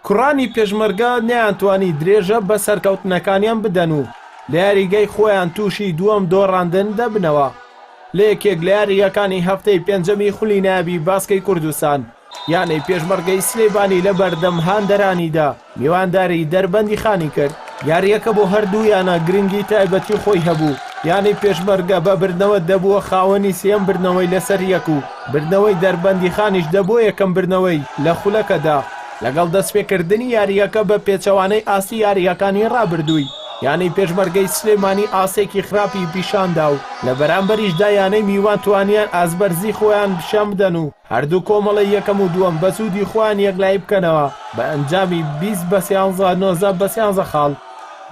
کوڕانی پێشمەرگە نەیانتوانی درێژە بە سەرکەوتنەکانیان بدەن و لە یاریگای خۆیان تووشی دووەم دۆڕاندن دەبنەوە. لە یەکێک لە یارییەکانی هەفتەی پێنجەمی خولی نایابی باسکەی کوردستان، یانەی پێشمەرگەی سلێمانی لە بەردەم هاندەرانیدا میوانداری دەربەندیخانی کرد. یارییەکە بۆ هەردوو یانە گرنگی تایبەتی خۆی هەبوو، یانەی پێشمەرگە بە بردنەوە دەبووە خاوەنی سێیەم بردنەوەی لەسەر یەک و بردنەوەی دەربەندیخانیش دەبووە یەکەم بردنەوەی لە خولەکەدا. لەگەڵ دەستپێکردنی یارییەکە بە پێچەوانەی ئاستی یارییەکانی رابردووی، یانەی پێشمەرگەی سلێمانی ئاستێکی خراپی پیشاندا و لە بەرامبەریشدا یانەی میوان توانیان ئاستبەرزی خۆیان پیشانبدەن و هەردوو کۆمەڵەی یەکەم و دووەم بە سوودی خۆیان یەکلایی بکەنەوە بە ئەنجامی 20 بە سیانزە 19 بە سیانزە خاڵ.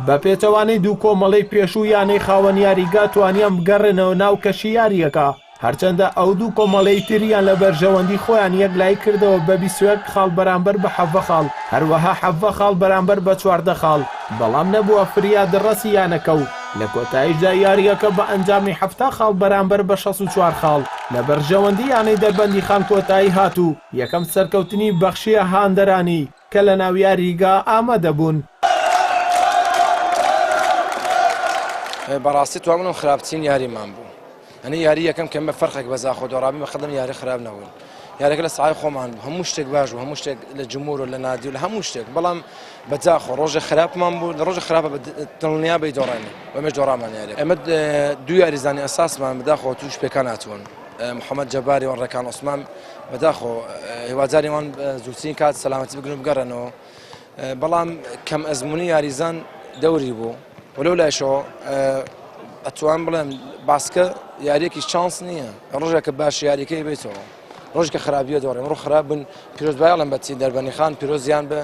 بە پێچەوانەی دوو کۆمەڵەی پێشوو یانەی خاوەن یاریگا توانیان بگەڕێنەوە ناو کەشی یارییەکە. هەرچەندە ئەو دوو کۆمەڵەی تریان لە بەرژەوەندی خۆیان یەکلایی کردەوە بە 21 خاڵ بەرامبەر بە 17 خاڵ، هەروەها 17 خاڵ بەرامبەر بە 14 خاڵ، بەڵام نەبووە فریادڕەسی یانەکە و لە کۆتاییشدا یارییەکە بە ئەنجامی 70 خاڵ بەرامبەر بە 64 خاڵ لە بەرژەوەندی یانەی دەربەندیخان کۆتایی هات و یەکەم سەرکەوتنی بەخشییە هاندەرانی کە لەناو یاریگا ئامادەبوون. بەڕاستی توانم خراپترین یاریمان بوو. ئەنی یاری یەکەم کە مە فەرقێک بە زاخۆ دۆڕابین بە قەدەم یاری خراپ نەبوون یاریەکە لە سای خۆمان بوو هەموو شتێک باش بوو هەموو شتێک لە جمهور و لە نادی و لە هەموو شتێک بەڵام بە زاخۆ ڕۆژە خراپمان بوو لە ڕۆژە خراپە بە دڵنیا بەی دۆڕانی ئەمەش دۆڕامان یاری ئەمە دوو یاریزانی ئەساسمان بەداخەوە تووش پێکان هاتوون محەممەد جەباری و ڕێکان عوسمان بەداخۆ هیواداری وان زووترین کات سەلامەتی بگرن و بگەڕێنەوە بەڵام کەم ئەزمموی یاریزان دەوری بوو و لەو لایشەوە ئەتوان بڵێم باسکە یاریەکی چانس نییە ڕۆژێکە باش یاریەکەی بێتەوە ڕۆژکە خراپیە دۆڕێم ڕۆ خراپ بن پیرۆزبایڵم بەچی دەربەنی خان پیرۆزیان بە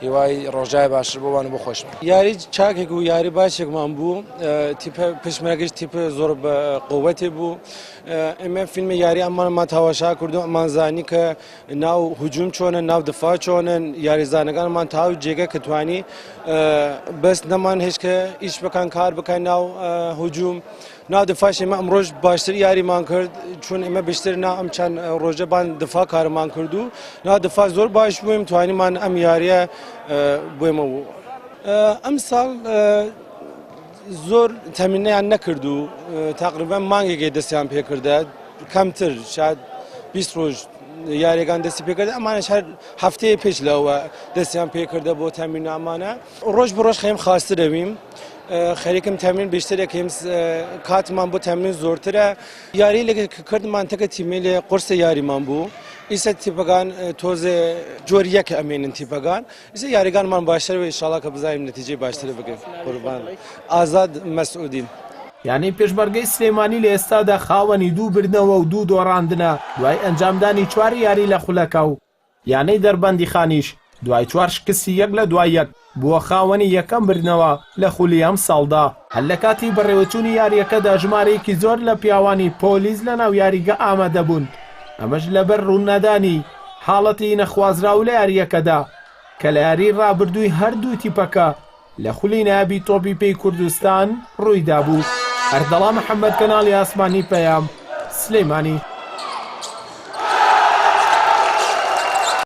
هیوای ڕۆژای باشتر بۆ وان بۆ خۆش یاری چاکێک و یاری باشێکمان بوو تیپە پشمەرگەش تیپە زۆر بە قووەتێ بوو ئێمە فیلمی یاری ئەمانمان تاواشا کردو ئەمان زانی کە ناو هجوم چۆنن ناو دفاع چۆنن یاریزانەکانمان تاو جێگە کە توانی بەس نەمان هێش کە ئیش بکەن کار بکەن ناو هجوم ناو دفاعش ئێمە ئەمڕۆژ باشتر یاریمان کرد چون ئێمە بیشتر نا ئەم چەند ڕۆژە بان دفاع کارمان کرد و نا دفاع زۆر باش بوویم توانیمان ئەم یاریە بووێمە بوو ئەم ساڵ زۆر تەمینیان نەکرد و تقریبا مانگێکی دەستیان پێکردە کەمتر شاید 20 ڕۆژ یاریەکان دەستی پێکرد ئەمانش هەر هەفتەیە پێش لەوە دەستیان پێکردە بۆ تەمین ئەمانە ڕۆژ بە ڕۆژ خەیم خاستر دەبیم خەریکم تەمرین بیشترەکەیم کاتمان بۆ تەمرین زۆرترە یاری لە کردمان تەکە تیمێ لێ قورسە یاریمان بوو ئیسە تیپەکان تۆزێ جۆر یەکە ئەمێنن تیپەکان ئیسە یاریگانمان باشتر و ئینشاڵا کە بزانین نەتیجەی باشتر بگەین قوربان ئازاد مەسعودی. یانەی پێشمەرگەی سلێمانی لە ئێستادا خاوەنی دوو بردنەوە و دوو دۆڕاندنە دوای ئەنجامدانی چوار یاری لە خولەکە و یانەی دەربەندیخانیش دوای چوار شکستی یەک لە دوای یەک بووە خاوەنی یەکەم بردنەوە لە خولی ئەمساڵدا. هەر لە کاتی بەڕێوەچوونی یارییەکەدا ژمارەیەکی زۆر لە پیاوانی پۆلیس لەناو یاریگە ئامادەبوون، ئەمەش لەبەر رووننەدانی حاڵەتی نەخوازراو لە یارییەکەدا کە لە یاریی رابردووی هەردوو تیپەکە لە خولی نایابی تۆپی پێی کوردستان روویدابوو. ئەردەڵان محەمەد کەناڵی ئاسمانی پەیام، سلێمانی.